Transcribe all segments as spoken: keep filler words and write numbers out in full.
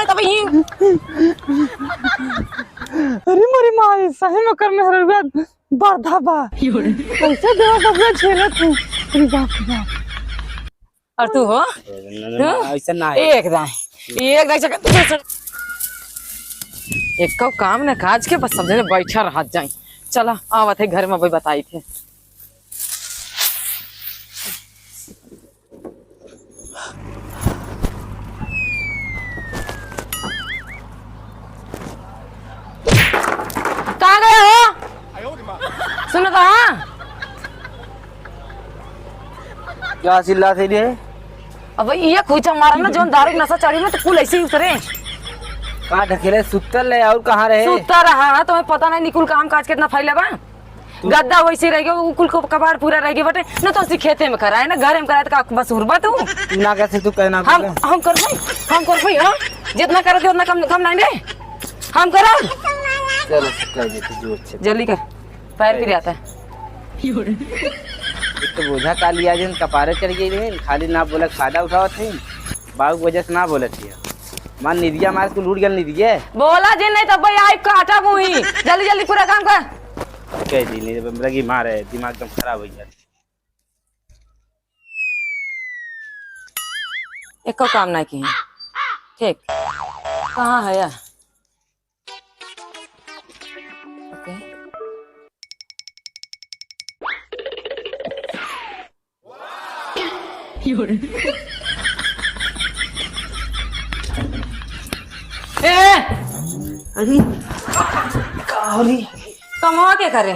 तब ये अरे मोरी माई, सही में कर मेहररुआ बरधा बा। कैसे देवा बबुआ झेलत है? अरे बाप रे बाप। और तू हो? न, न, न, हाँ? ऐसा ना है। एक दाएं, एक दाएं से, एक काम न काज के बस समझे बैठा रह जाए। चला, आवत है घर में, वही बताई थे। कहाँ गए हो? सुनो तो, हाँ। क्या चिल्लात है रे? अब ये खूंचा मारा ना, जौन दारू के नशा चढ़ी ना, तो कुल ऐसे ही उतरे। कहाँ ढकेले? सुतल है, और कहाँ रहे? सुता रहा है, तुम्हें पता नहीं, निकुल काम काज कितना फैला बा। गद्दा वैसे रह गयो, उ कुल को कबाड़ पूरा रह गयो बटे। न तो उसी खेते में कराए, न घरे में कराए, तो का बस हुरबा तू? तू ना कैसे तू कहना हम, बोले? हम करबे, हम करबे, हाँ? जितना करे दे उतना कम, कम नहीं दे। हम करब। चलो, कर दे तू, जो अच्छा। जल्दी कर, पैर पिरात है। एक तो बोझा का लिया जिन कपारे चढ़ गई रहे, खाली ना बोले फायदा उठावत है, बाबू की वजह से ना बोलत है। मार निदिया मार, तू लूट गल निदिये। बोला जिन नहीं तब भाई आई काटा मुही। जल्दी जल्दी पूरा काम कर। कह दी नहीं, जब लगी मारे, दिमाग एकदम खराब हो जाए। एको काम ना किहे। ठीक। कहाँ है यार? ओके। ए! अरे, का हो रही? कमवा के करे?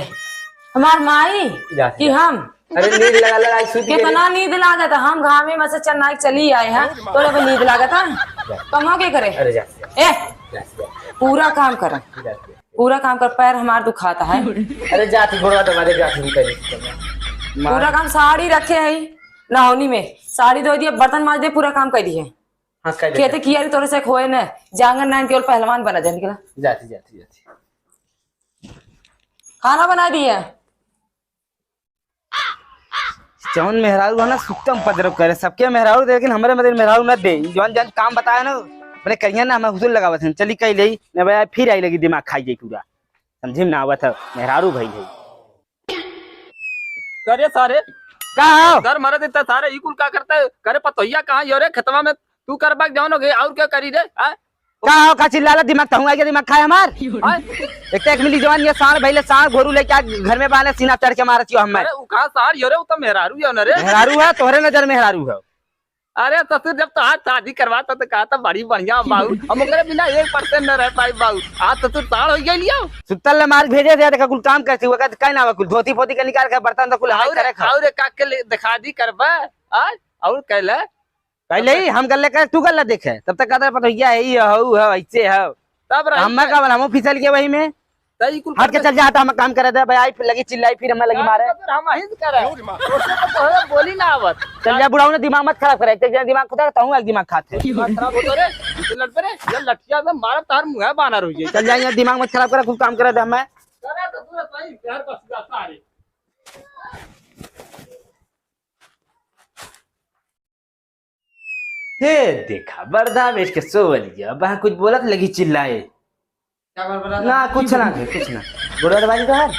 हमार माई जा, कि जा। हम? अरे, नींद लगा, लगा, आज सूत गए। कितना नींद लागत है? हम घामे में से चेन्नई चली आए हैं, तोरे पे नींद लागत है? जा। कमवा के करे? अरे, जा, जा। ए! जा, जा। पूरा काम कर। जा, जा। पूरा काम कर, पैर हमार दुखाता है। अरे जाती गोड़वा दबा दे, जाती हम करी। पूरा काम, साड़ी रखे है नहौनी में, साड़ी धो दिए, बर्तन माज दे, पूरा काम कर दिए। हाँ, कर दे, खेते जा। किया रे तोरे से होए न, जांगर नाइन केवल पहलवान बना जा, निकला। जाती, जाती, जाती। खाना बना दिए। जौन मेहरारू है ना, सुत्तम उपद्रव करे, सबके मेहरारू दे, लेकिन हमरे मदर मेहरारू न दे। जौन जौन काम बताए ना, अपने करिया ना, हमें हुजूर लगावत हैं, चली कह ले, न भाई फिर आई लगी दिमाग खाई जाई पूरा, समझे में ना आवत है, मेहरारू भाई है। करे सारे, का हो? सर मरद इतना सारे ई कुल का करता है? करे पतोहिया कहाँ यो रे खेतवा में? तू कर बाग जौन हो गए, और क्या करी रे? हाँ? का हो, का चिल्लाला? दिमाग तहूँ आइगे, दिमाग खाए हमार? हाँ? एक तो एक मिली जवान ये साढ़ भइले, साढ़ घोरू लेके आ घर में बाले, सीना चढ़ के मारत यो हमें। अरे, उ कहाँ साढ़ यो रे, उ तो मेहरारू यो न रे। मेहरारू है, तोहरे नजर मेहरारू है। अरे ससुर, जब तोहार शादी करवात तो कहत बड़ी बढ़िया बाऊ, हम ओकरे बिना एक percent न रह पाई बाऊ। आज ससुर साढ़ हो गई लियो। सुतल ले मार भेजे थे, देखा कुल काम करते हुए, कहते काहे ना आवा, कुल धोती फोती के निकाल के बर्तन तो कुल हमारे और, करे खा। और का के ले दिखा दी करबा, आज और कहले पहले ही हम गल्ले करे, तू गल्ला देखे। तब तक कहता पता क्या है, ये हो, हो, ऐसे हो। तब रही हम्मा का बोला, हम फिसल गए वही में। तई कुल हट के कर चल जा, हट, हम काम करे दे भाई, आई फिर लगी चिल्लाई, फिर हम्मा लगी मारे। तो फिर हम अहिंस करे। ओसे तो तोहरे बोली ना आवत। चल जा बुढ़ाऊ ने दिमाग मत खराब करे, एक जन दिमाग खुदा तहूँ एक दिमाग खात है। दिमाग खराब होतो रे, इसे लड़ पे रे, ये लठिया में मारब तार मुँह बानर हो जाई। चल जा, यहाँ दिमाग मत खराब करे, खूब काम करे दे हमें। करे तो तू सही, घर बस जा सारे। हे देखा, बरदा बेच के सोवलिया, अब कुछ बोलत लगी चिल्लाए। क्या बरबरा ना, कुछ ना, कुछ ना। गोड़वा दबा दी तोहार?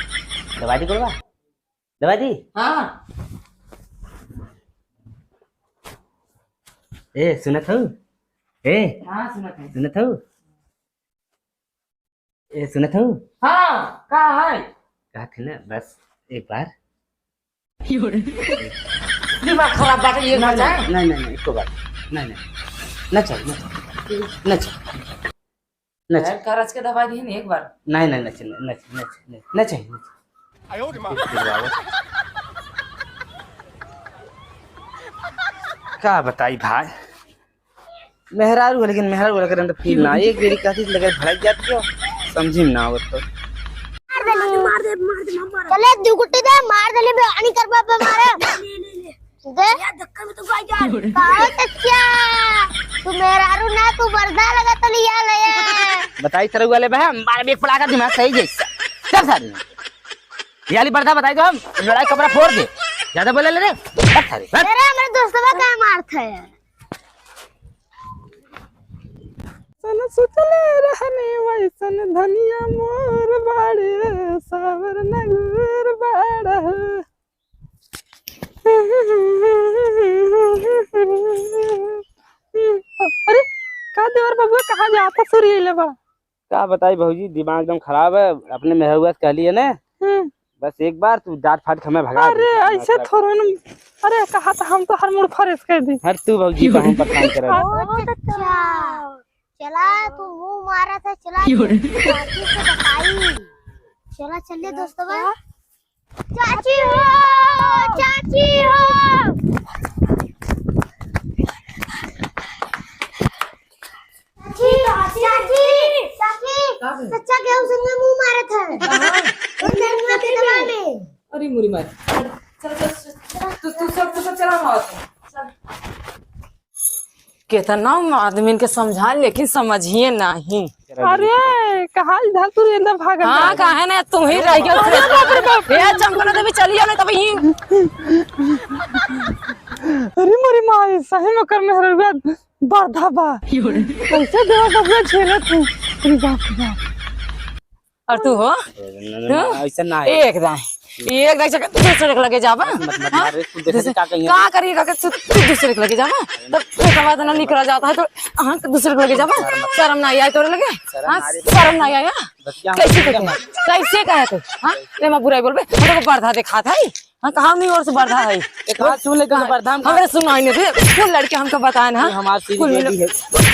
दबा दी गोड़वा? दबा दी? हाँ। ए, सुनत हऊ? ए, हाँ, सुनत है। सुनत हऊ? ए, सुनत हऊ? हाँ, का है? कहत है ना, बस एक बार। दिमाग खराब बाटे, एक ना, बार ना, जाए। नहीं, नहीं, नहीं, एको बार। नहीं, नहीं। ना चाहिए, ना चाहिए। ना चाहिए। ना चाहिए। पैर करच के दबा दिए ना एक बार। नहीं, नहीं, ना चाहिए, ना चाहिए, ना चाहिए, ना चाहिए। का बताई भाई? मेहरारू है, लेकिन मेहरारू वाला करंट फील ना। एक बेरी कहती लगे भड़क जाती हो, समझी में ना आवत तो। मार दे, मार दे, मार दे, मार दे। चले, दू गुट्टी दे, मार दे, ले, बेआनी कर बाप मारे। ले, ले, ले। दे। यार, धक्का में तो गाय जा रही। कहो तो क्या? तू मेहरारू ना, तू बरदा लगा तो लिया ले। बताई सरऊ वाले बहन, मार बेक पड़ा का दिमाग सही जैसा। चल सारी। ये वाली बरदा बताई दो हम, लड़ाई कपड़ा फोड़ दे। ज्यादा बोले ले रे। हट सारी, हट। अरे, हमारे दोस्तवा का मारता है यार। साला सोचले रहनी वैसन धनिया मोर बाड़े, सावर नगुर बाड़ा। अरे, का देवर बबुआ, कहाँ जाता सुरी अइले बा? का बताई भौजी, दिमाग एकदम खराब है। अपने मेहरुआ से कहली है ने, हम्म। बस एक बार तू डांट फाट के हमें भगा अरे, दे। ऐसे थोड़े न। अरे, कहा तो हम तो हर मूड फ्रेश कर दी। हर तू भौजी को हम परेशान करा दे। बहुत अच्छा। चला, तू मुंह मारा था, चला, क्यों रे? चाची से बताई। चला, चलिए दोस्तों बा। चाची हो, चाची हो। चाची, चाची, चाची, का भइल? सच्चा केहू संगे मुंह मारत है। कहाँ? वो नरवा के दवा में। अरे मुरी माई। चल, चल, चल, तू, तू सब, तू सब चला वहाँ से। चल। केतना आदमी के समझा, लेकिन समझिए नाही। अरे, कहाँ इधर तू इधर भागल हाँ, जा? काहे ना तू ही रह गया? अरे बाप रे बाप। ए, चमकला देवी, चली जाओ, नहीं तब ही। अरे मोरी माई, सही में कर मेहरुआ बरधा बा। कैसे देवा बबुआ झेलत है? अरे बाप रे बाप। और तू हो? न, न, न, हाँ? ऐसा ना है। एक दाएं, एक दाएं से दूसरे के लगे जाबा। मत, मत हाँ? मार रे, तू देखे दूसरे, का कहिए? का करी, का करी, तू, तू दूसरे के लगे जाबा। तब एक बात ना निकला जाता है तो हाँ, तो दूसरे के लगे जाबा। शर्म ना आया तोरे लगे? शर्म हाँ, आ रही है। शर्म ना आया? बतिया कैसे हम कैसे? कैसे कहे तू? हाँ? ले मैं बुराई बोलबे, हम तो बरधा दिखात है। हाँ, कहाँ नहीं और से बरधा है? एक हाथ छू ले, कहाँ बरधा हम हमरे सुनाई नहीं रे, वो लड़के हमको बताए ना। ये हमार सीधी कुल मिलो। बेटी है।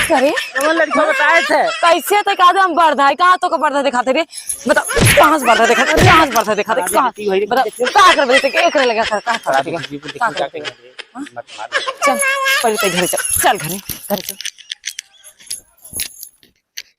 करे? कौन लड़का बताए थे? कैसे तो कहा हम बरधा है, कहाँ तो को बरधा दिखाते रे? बता, कहाँ से बरधा दिखाते, कहाँ से बरधा दिखाते, कहाँ? बता, का कर बोलते, एक रे लगा कर, का कर बोलते, का कर बोलते? हाँ? मत मार। चल, पहले तो घरे चल, चल घरे, घरे चल।